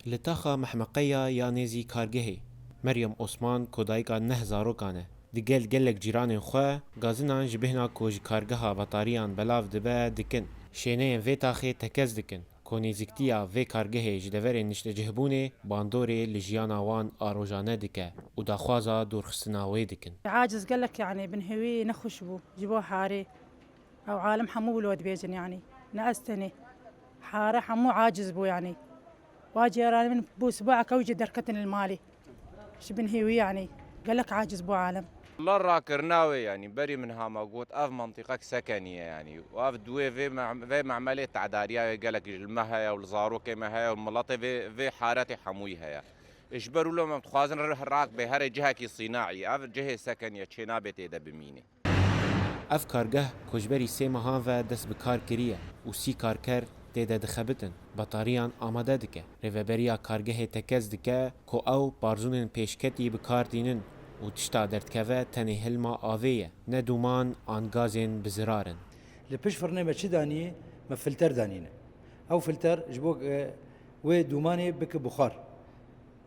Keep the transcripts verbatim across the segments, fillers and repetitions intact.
Li taxa Mehmeqeya ya nêzî kargehê, Meryem Osman ku dayika neh zarokan e, digel gelek cîranên xwe gazinan ji bêhna ku ji kargeha betariyan belav dibe dikin. Şêneyên vê taxê tekez dikin ku nêzîktiya vê kargehê ji deverên niştecihbûnê bandorê li jiyana wan a rojane dike û daxwaza dûrxistina wê dikin. Aciz gelek, yanî, binhêwî nexweş bû ji bo harê. Ew alem hemû wilo dibêjin, yanî, ne ez tenê. Hare hemû aciz bû, yanî. Wa cîranê min bû sibaek ew jî derketin li malê. Ji binhêwî, yanî, gelek aciz bû alem. La rakirina wê, yanî, berî min hema got, ev mentiqek sekenî ye, yanî, û ev duwê vê me-, vê memelê tedariya wê gelek ji li me heye û li zarokê me heye û miletê vê, vê haretê hemûyî heye. Ji ber wilo me dixwazin rak bê herê cihekî sînaî, ev cihê sekenî ye, çênabê tê de bimînê. Ev kargeh ku ji berî sê mehan ve dest bi kar kiriye û sî karker tê de dixebitin, betariyan amade dike. Rêveberiya kargehê tekez dike ku ew parzûnên pêşketî bi kar tînin û tişta derdikeve tenê hilma avê ye, ne dûman an gazên bi zirar in. Li pişt firnê me çi danî? Me filter danîne. Ew filter ji bo, e, wê dûmanê bike buxar.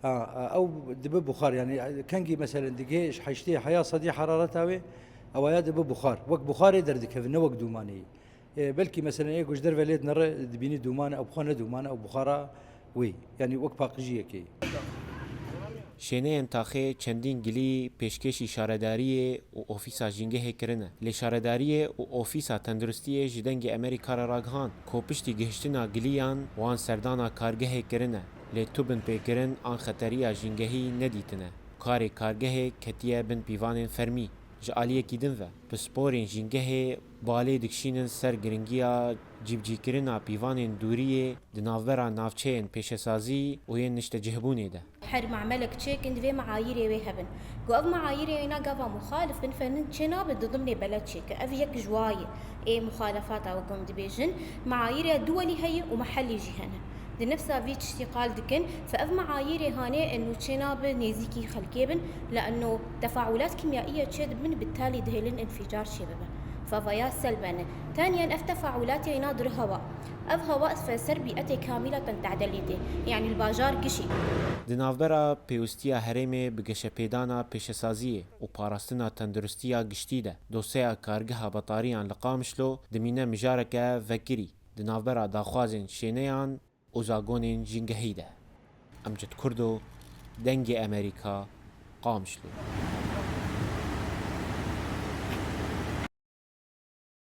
Ha, ew dibe buxar, yanî kengî meselen digê ji heştê heya sedî herareta wê, ewaya dibe buxar. Wek buxarê derdikeve, ne wek dûmanê. E, belkî meselen ê ku ji derve lê dinere, dibînî dûman e, ew bi xwe ne dûman e, ew buxara wê. Yanî wek paqijiyekê. Şêneyên taxê çendîn gilî pêşkêşî şaredariyê û ofîsa jîngehê kirine. Lê şaredariyê û ofîsa tenduristiyê ji Dengê Amerîka re ragihand ku piştî gihiştina giliyan wan serdana kargehê kirine. Lê tu binpêkirin an xeteriya jîngehî nedîtine. Karê kargehê ketiye bin pîvanên fermî. Ji aliyekî din ve, pisporên jîngehê balê dikişînin ser giringiya cîbicîkirina pîvanên dûriyê di navbera navçeyên pêşesazî û yên niştecihbûnê de. Her mamelek çêkin divê meayîrê wê hebin. Ku ev meayîrê wêna gava muxalif bin, fenin çênabe di dimnê beled çêke. Ev yek ji wa ye. Ê muxalefata wek hûn dibêjin, meayîrê duwelî heye û mehellî jî hene. Di nefsa vî tiştî qal dikin, fe ev meayîrê hanê eno çênabe nêzîkî xelkê bin, li eno tefaulat kîmyaiye çêdibin, bi talî dihêlin înfîcar çêbibe. Fe vaya selbene. Tenyen ev tefaulatê êna dir hewa. Ev hewa fe ser bîetê kamîleten tedelî tê, yanî li bajar gişî. Di navbera pêwistiya herêmê bi geşepêdana pêşesaziyê û parastina tenduristiya giştî de, dosyeya kargeha betariyan li Qamişlo dimîne mijareke vekirî di navbera daxwazên şêneyan û zagonên jîngehî de. Emcid Kurdo, Dengê Amerîka, Qamişlo.